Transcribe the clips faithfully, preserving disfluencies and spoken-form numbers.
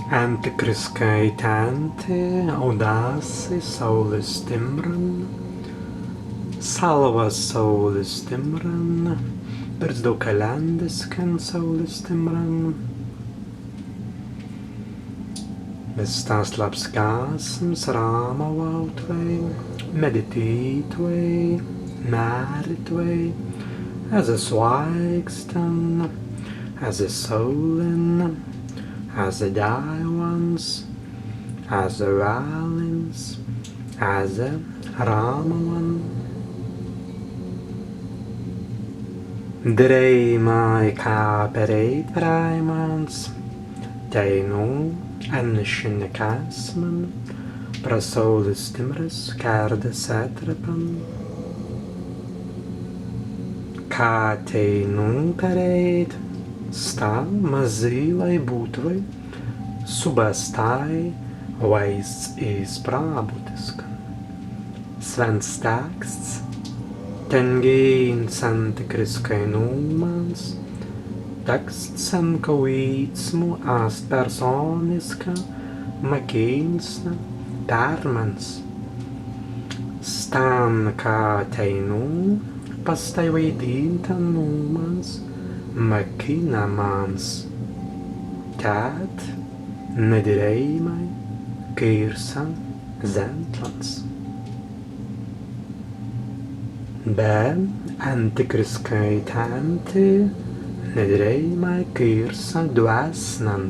Entikriskai tēnti audāsi saūlis timran, salwa saūlis timran, pirzdau kalēndiskan saūlis timran. Be stas labs kēsms rāmawautwei, meditītwei, mēritwei ezze swāikstan, ezze saūlin, ezze dēiwans, ezze wēlins, ezze rāmawan. Dirēimai, ka pereit prei mans, teinū, en šin kēsman, pra saūlis timras kērdas etrapan. Ka teinū pereit, sta mazīlai būtwei subbai stāi wāists iz prābutiskan. Swints teksts, tēngi entikriskai nūmans, teksts, en kawīdsmu ast persōniska mukīnsna per mans. Stan, ka teinū pastāi waidīntan nūmans, mukīna mans. Tēt, ni dirēimai kīrsa zentlans. Be entikriskai tēnti ni dirēimai kīrsa dwēsnan.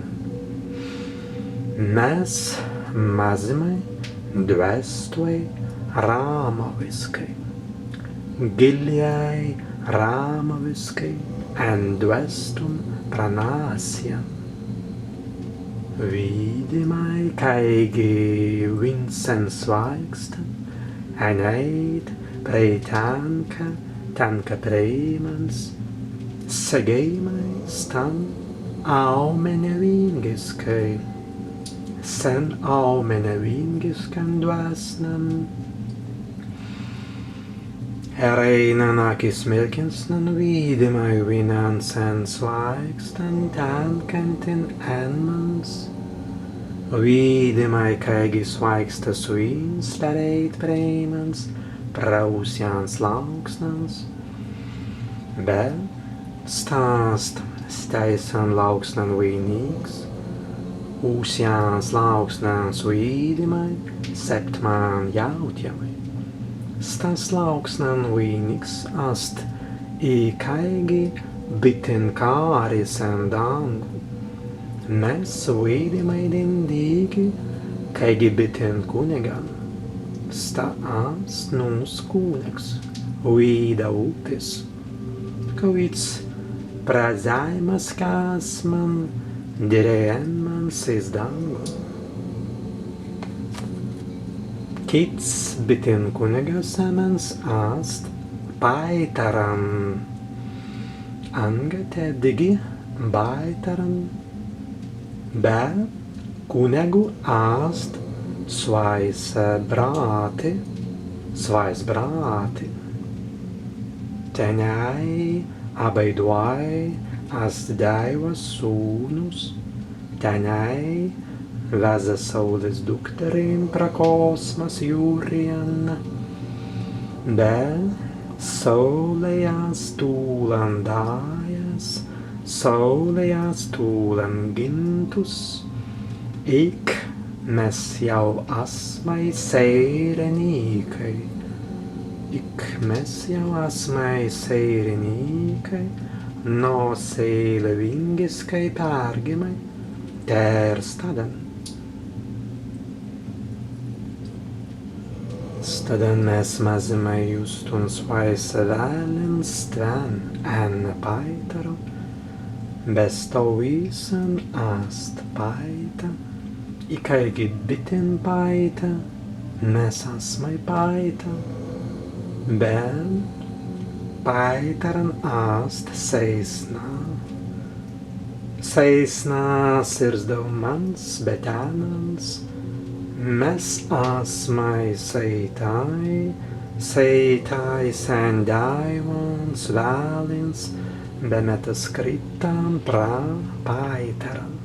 Mes mazzimai dwēstwei rāmawiskai, gillai rāmawiskai en dwēstun pranāsjan. Widāimai, kāigi wīnsan swāikstan enēit prei tenka, tenka prei mans, segēimai stan aumeniwīngiskai, sen aumeniwīngiskan dwēsnan. Eraīnan akīsmilkinsnan widāimai wīnan sen swāikstan tenkantin en mans. Widāimai, kāigi swāikstas wīns pereit prei mans pra ausjans lāuksnans. Be sta ast stēisan lāuksnan wīniks, ausjans lāuksnans widāimai, septman jāutjamai. Stas lāuksnan wīniks ast, ikāigi bittin kāri sen dāngu. Mes widāimai dīgi, kāigi bittin kunnegan. Sta ast nūs kunnegs, widāi upis. Kawīds pra zeimas kēsman dirēi en mans iz dāngu. Kits bittin kunnegas emens ast Paitaran. Anga tēt dīgi Baitaran. Be kunnegu ast swāise brāti, swāise brāti. Tenēi abbaidwāi ast Dēiwas sūnus, tenēi wezza saūlis dukterin pra kosmas jūrjan. Be saūlei ast tūlan dājas, saūlei ast tūlan gintus, ik mes jāu asmai seirenīkai, ik mes jāu asmai seirenīkai, nō seilewīngiskai pergimmai, tēr staddan. Staddan mes mazzimai justun swāise wēlin stwen en Paitaru, be sta wissan ast paita, ikāigi bittin paita, mes asmai paita, be Paitaran ast seisna. Seisna sirzdau mans be tennans, mes asmai seitai, seitai sen dēiwans wēlins be mettas krittan pra Paitaran.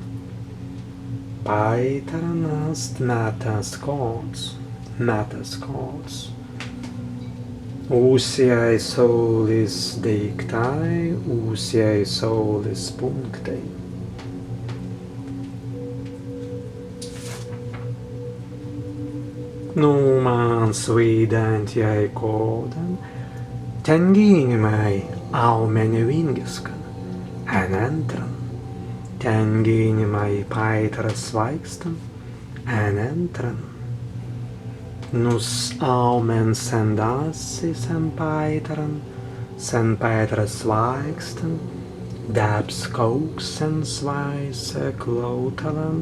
Paitaran ast mettas kods, mettas kods. Usjai saulis deīktai, usjai saulis pūnktai. Nūmans widāntjai kodan, tenginimai aumeni wingiskan, en entran, tenginimai paitaras swāikstan, en entran. Nūs aumens en dassi sen paitaran, sen paitaras swāikstan, debs kaūks sen swāise klaūtalan,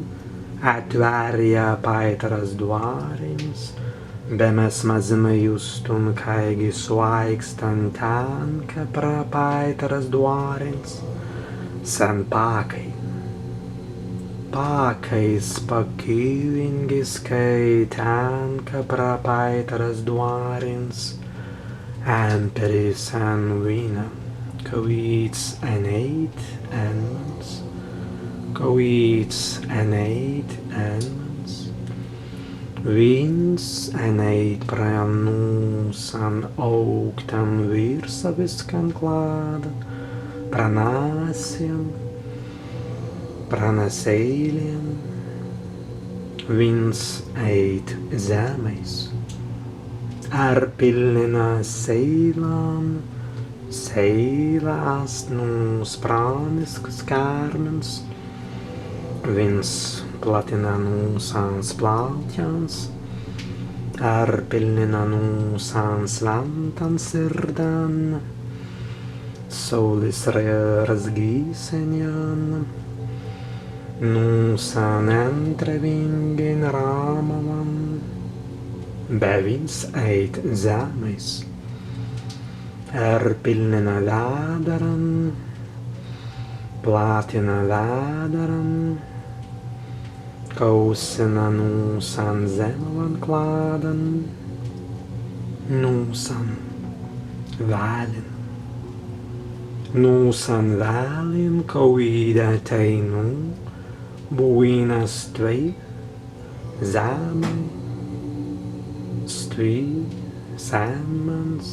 etwērja paitaras dwārins, be mes mazzimai justun, kāigi swāikstan tenka pra paitaras dwārins, sen pakkai. Pakkais pakīwingiskai tenka pra paitaras dwārins, emperi sen wīnan, kawīds enēit en mans, kawīds enēit en mans. Wīns enēit pra nūsan aūktan wīrsawiskan klādan, pra nassin, pra naseīlin, wīns ēit zemmais, erpilnina seīlan, seīla ast nūs prānisks kērmins, wīns platina nūsans plātjans, erpilnina nūsans swintans sirdan, saulis ra-, razgīsenjan, nūsan entrawīngin rāmawan, be wīns ēit zemmais, erpilnina wēdaran, platina wēdaran, kaūsina nūsan zemmawan klādan, nūsan wēlin, nūsan wēlin, kawīda teinū buwinna stwi zemmai, stwi sen mans,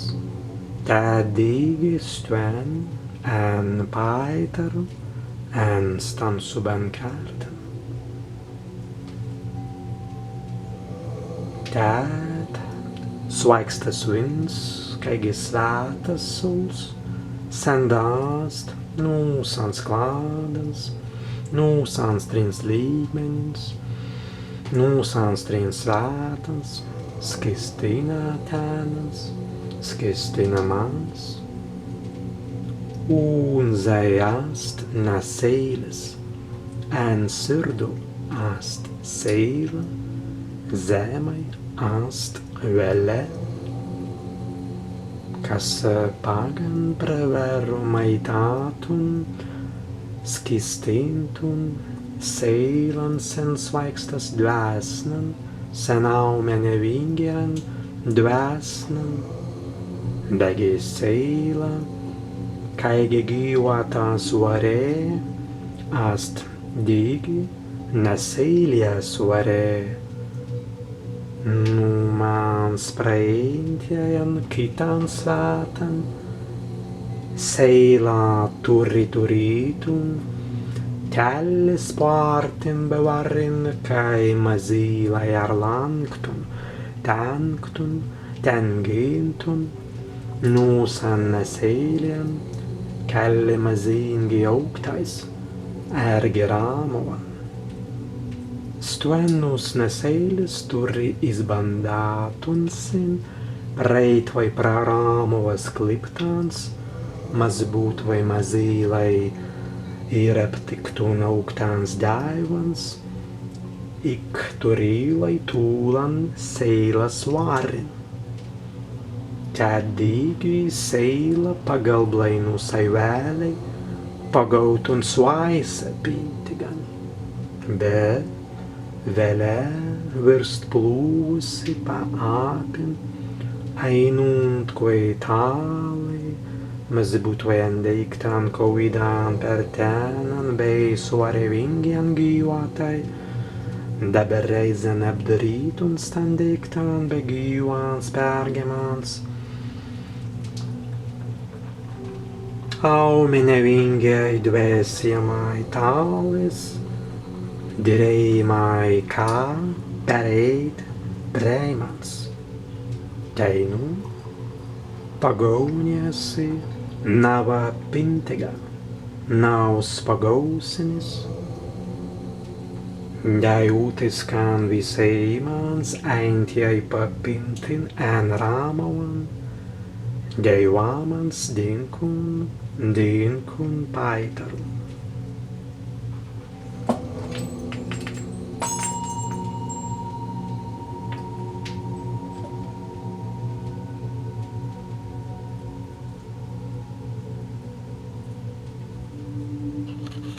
tēt dīgi stwen en paitaru, en stan subban kērtan. Tēt swāikstas wīns, kāigi swētas sauls, sendast nūsans klādans, nūsans trins līmenins, nūsans trins swētans, skīstina tennans, skīstina mans. Un zāi ast naseīlis, en sirdu ast seīla, zemmai ast wēle, kas paggan prawerru maitātun, skīstintun seīlan sen swāikstas dwēsnan, sen aumeni wīngijan dwēsnan, beggi seīla, kāigi gīwata swārei, ast dīgi naseīlja swārei. Nūmans prēintjai en kittan swētan, seīla turri turītun kelli spārtin be warrin, kāi mazīlai erlāngtun, tēnktun, tengīntun nūsan naseīljan, kelli mazīngi aūktais ērgi rāmawan. Stwen nūs naseīlis turri izbandātun sin, prēitwei pra rāmawas kliptans, mazzi būtwei mazīlai īraptiktun aūktans dēiwans, ik turīlai tūlan seīlas warrin. Tēt dīgi seīla pagalblai nūsai wēlei pagaūtun swāise pintigan. Be wēle wīrst plūsi pa appin, ainuntkawīdai tālai, mazzi būtwei en deīktan, kawīdan per tennan bēi swārewīngi en gīwatai, Dabber rēizan ebdirītun stan deīktan be gīwans pergēimans. Aū minewīngai dwēsimai tālis, dirēimai, ka perēit prei mans. Teinū pagaūnja si nawwa pintīga, na aus pagaūsenis. Dēiwūtiskan wisēimans, ēntjai pa pintin en rāmawan, dēiwamans dīnkun, dīnkun paītaru.